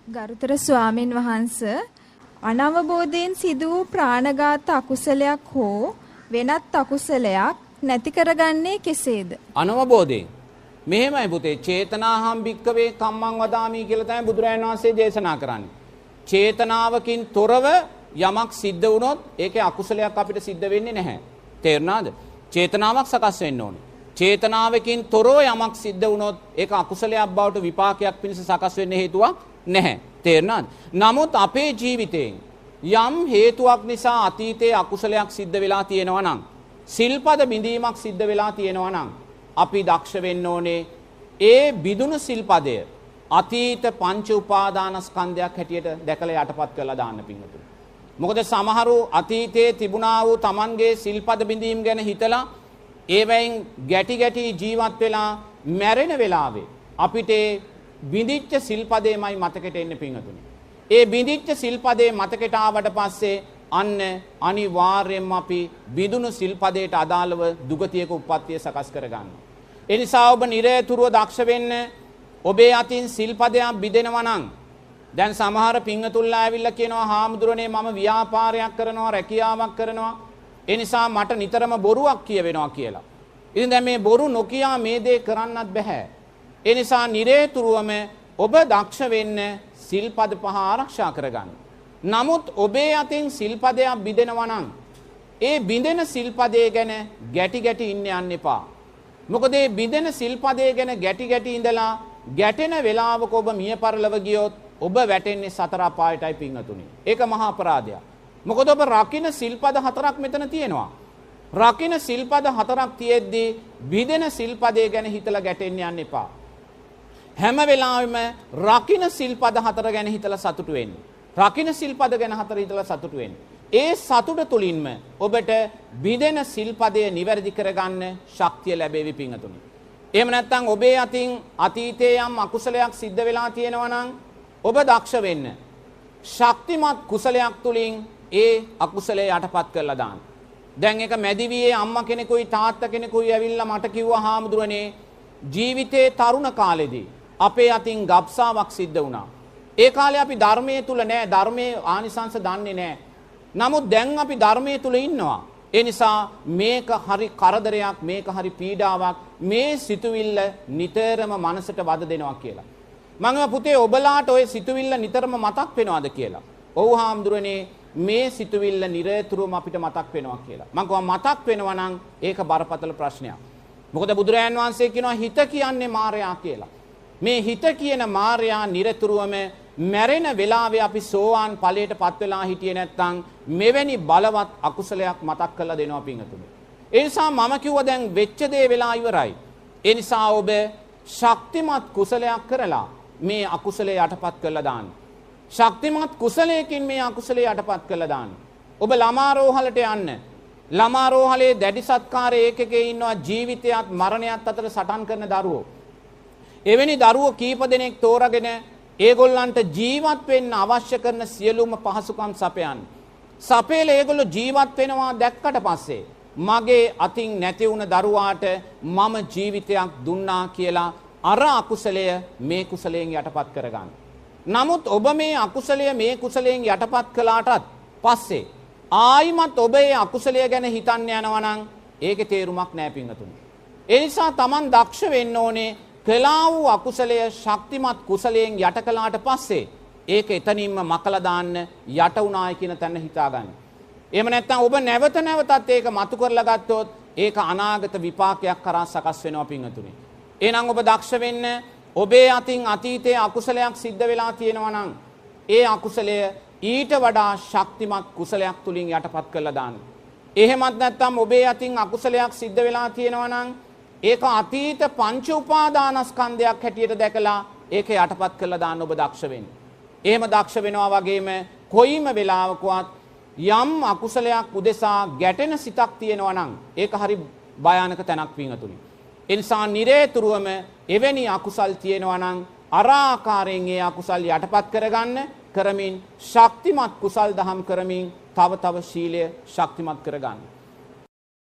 ගරුතර ස්වාමින් වහන්ස, අනවබෝධයෙන් සිදු වූ ප්‍රාණඝාත අකුසලයක් හෝ වෙනත් අකුසලයක් නැති කරගන්නේ කෙසේද? අනවබෝධයෙන්. මෙහෙමයි පුතේ, චේතනාහම් භික්කවේ කම්මං වදාමි කියලා තමයි බුදුරජාණන් වහන්සේ දේශනා කරන්නේ. චේතනාවකින් තොරව යමක් සිද්ධ වුණොත් ඒකේ අකුසලයක් අපිට සිද්ධ වෙන්නේ නැහැ. තේරුණාද? චේතනාවක් සකස් වෙන්න ඕනේ. චේතනාවකින් තොරව යමක් සිද්ධ වුණොත් ඒක අකුසලයක් බවට විපාකයක් පිණිස සකස් වෙන්න හේතුවක් නැහැ. තේරුණාද? නමුත් අපේ ජීවිතයෙන් යම් හේතුවක් නිසා අතීතයේ අකුසලයක් සිද්ධ වෙලා තියෙනවා නම්, සිල්පද බිඳීමක් සිද්ධ වෙලා තියෙනවා නම්, අපි දක්ෂ වෙන්න ඕනේ ඒ බිඳුණු සිල්පදය අතීත පංච උපාදානස්කන්ධයක් හැටියට දැකලා යටපත් කරලා දාන්න පින්වතුනි. මොකද සමහරු අතීතයේ තිබුණා වූ Tamanගේ සිල්පද බිඳීම් ගැන හිතලා ඒවයින් ගැටි ගැටි ජීවත් වෙලා මැරෙන වෙලාවේ අපිට බිඳිච්ච සිල්පදේමයි මතකෙට එන්නේ පින්වතුනි. ඒ බිඳිච්ච සිල්පදේ මතකෙට ආවට පස්සේ අන්න අනිවාර්යයෙන්ම අපි බිඳුණු සිල්පදයට අදාළව දුගතියක උප්පත්තිය සකස් කරගන්නවා. ඒ නිසා ඔබ නිරතුරුව දක්ෂ වෙන්න, ඔබේ අතින් සිල්පදයක් බිඳෙනවා නම්, දැන් සමහර පින්වතුන්ලා ඇවිල්ලා කියනවා හාමුදුරනේ මම ව්‍යාපාරයක් කරනවා, රැකියාවක් කරනවා, ඒ නිසා මට නිතරම බොරුවක් කියවෙනවා කියලා. ඉතින් දැන් මේ බොරු නොකියා මේ දේ කරන්නත් බෑ. ඒ නිසා නිරතුරුවම ඔබ දක්ෂ වෙන්න සිල්පද පහ ආරක්ෂා කරගන්න. නමුත් ඔබේ අතින් සිල්පදයක් බිඳෙනවා නම් ඒ බිඳෙන සිල්පදේ ගැන ගැටි ගැටි ඉන්න යන්න එපා. මොකද ඒ බිඳෙන සිල්පදේ ගැන ගැටි ගැටි ඉඳලා ගැටෙන වෙලාවක ඔබ මිය පරලොව ගියොත් ඔබ වැටෙන්නේ සතර අපායටයි පින්වතුනි. ඒක මහා අපරාධයක්. මොකද ඔබ රකින්න සිල්පද හතරක් මෙතන තියෙනවා. රකින්න සිල්පද හතරක් තියෙද්දී බිඳෙන සිල්පදේ ගැන හිතලා ගැටෙන්න යන්න එපා. හැම වෙලාවෙම රකින්න සිල්පද හතර ගැන හිතලා සතුටු වෙන්න. රකින්න සිල්පද ගැන හතර හිතලා සතුටු වෙන්න. ඒ සතුට තුලින්ම ඔබට බිඳෙන සිල්පදය නිවැරදි කරගන්න ශක්තිය ලැබේවි පින්වතුනි. එහෙම නැත්නම් ඔබේ අතින් අතීතයේ යම් අකුසලයක් සිද්ධ වෙලා තියෙනවා නම් ඔබ දක්ෂ වෙන්න. ශක්තිමත් කුසලයක් තුලින් ඒ අකුසලය යටපත් කරලා දාන්න. දැන් එක මැදිවියේ අම්මා කෙනෙකුයි තාත්තා කෙනෙකුයි ඇවිල්ලා මට කිව්වා හාමුදුරනේ ජීවිතේ තරුණ කාලෙදී අපේ අතින් ගබ්සාවක් සිද්ධ වුණා. ඒ කාලේ අපි ධර්මයේ තුල නෑ, ධර්මයේ ආනිසංස දන්නේ නෑ. නමුත් දැන් අපි ධර්මයේ තුල ඉන්නවා. ඒ නිසා මේක හරි කරදරයක්, මේක හරි පීඩාවක්, මේ සිතුවිල්ල නිතරම මනසට වද දෙනවා කියලා. මං පුතේ ඔබලාට ඔය සිතුවිල්ල නිතරම මතක් වෙනවද කියලා. ඔව් හාමුදුරනේ මේ සිතුවිල්ල නිරතුරුවම අපිට මතක් වෙනවා කියලා. මං කිව්වා මතක් වෙනවා නම් ඒක බරපතල ප්‍රශ්නයක්. මොකද බුදුරජාන් වහන්සේ කියනවා හිත කියන්නේ මායя කියලා. මේ හිත කියන මායя නිරතුරුවම මැරෙන වෙලාවේ අපි සෝවාන් ඵලයට පත් වෙලා හිටියේ නැත්නම් මෙවැනි බලවත් අකුසලයක් මතක් කරලා දෙනවා පින්වතුනි. ඒ නිසා මම කිව්වා දැන් වෙච්ච දේ වෙලා ඉවරයි. ඒ නිසා ඔබ ශක්තිමත් කුසලයක් කරලා මේ අකුසලය යටපත් කරලා දාන්න. ශක්තිමත් කුසලයකින් මේ අකුසලය යටපත් කරලා දාන්න. ඔබ ළමා රෝහලට යන්න. ළමා රෝහලේ දැඩි සත්කාර ඒකකයේ ඉන්නවා ජීවිතයත් මරණයත් අතර සටන් කරන දරුවෝ. එවැනි දරුවෝ කීප දෙනෙක් තෝරාගෙන ඒගොල්ලන්ට ජීවත් වෙන්න අවශ්‍ය කරන සියලුම පහසුකම් සපයන්න. සපයලා ඒගොල්ලෝ ජීවත් වෙනවා දැක්කට පස්සේ මගේ අතින් නැති වුණ දරුවාට මම ජීවිතයක් දුන්නා කියලා අර අකුසලය මේ කුසලයෙන් යටපත් කරගන්න. නමුත් ඔබ මේ අකුසලය මේ කුසලයෙන් යටපත් කළාටත් පස්සේ ආයිමත් ඔබ ඒ අකුසලය ගැන හිතන්න යනවා නම් ඒකේ තේරුමක් නෑ පින්වතුනි. ඒ නිසා Taman දක්ෂ වෙන්න ඕනේ කළා වූ අකුසලය ශක්තිමත් කුසලයෙන් යට කළාට පස්සේ ඒක එතනින්ම මකලා දාන්න යට වුණායි කියන තැන හිතා ගන්න. එහෙම නැත්නම් ඔබ නැවත නැවතත් ඒක මතු කරලා ගත්තොත් ඒක අනාගත විපාකයක් කරා සකස් වෙනවා පින්වතුනි. එහෙනම් ඔබ දක්ෂ වෙන්න ඔබේ අතින් අතීතයේ අකුසලයක් සිද්ධ වෙලා තියෙනවා නම් ඒ අකුසලය ඊට වඩා ශක්තිමත් කුසලයක් තුලින් යටපත් කරලා දාන්න. එහෙමත් නැත්නම් ඔබේ අතින් අකුසලයක් සිද්ධ වෙලා තියෙනවා නම් ඒක අතීත පංච උපාදානස්කන්ධයක් හැටියට දැකලා ඒක යටපත් කරලා දාන්න ඔබ දක්ෂ වෙන්න. එහෙම දක්ෂ වෙනවා වගේම කොයිම වෙලාවකවත් යම් අකුසලයක් උදෙසා ගැටෙන සිතක් තියෙනවා නම් ඒක හරි භයානක තැනක් පින්වතුනි. ඒ නිසා නිරේතුරුවම එවැනි අකුසල් තියෙනවා නම් අර ආකාරයෙන් ඒ අකුසල් යටපත් කරගන්න කරමින් ශක්තිමත් කුසල් දහම් කරමින් තව තව ශීලය ශක්තිමත් කරගන්න.